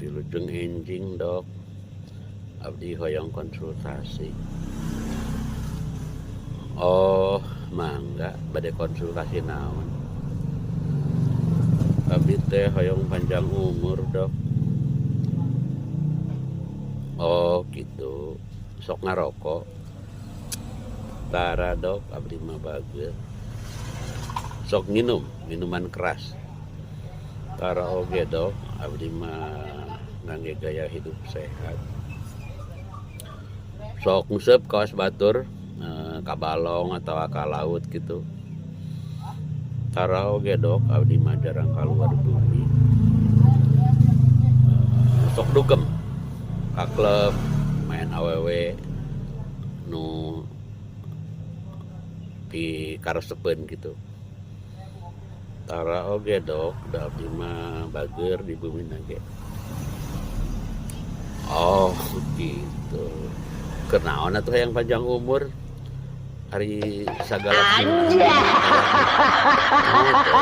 Wilujeng enjing, Dok. Abdi hoyong konsultasi. Oh, mangga, bade konsultasi naon? Abdi teh hoyong panjang umur, Dok. Oh, gitu. Sok ngarokok? Tara, Dok, abdi mah bageur. Sok nginum minuman keras? Tara oge, Dok, abdi mah ngangge gaya hidup sehat. Sok nguseup kawas batur, ka balong atawa ka laut gitu? Tara oge, Dok, abdi mah jarang kaluar bumi. Sok dugem ka klub, maen awewe nu pikaresepeun gitu? Tara oge, Dok, da abdi mah bageur di bumina ge. Oh, gitu. Keur naon atuh hayang panjang umur? Ari sagala. Anjay. Oh, teh.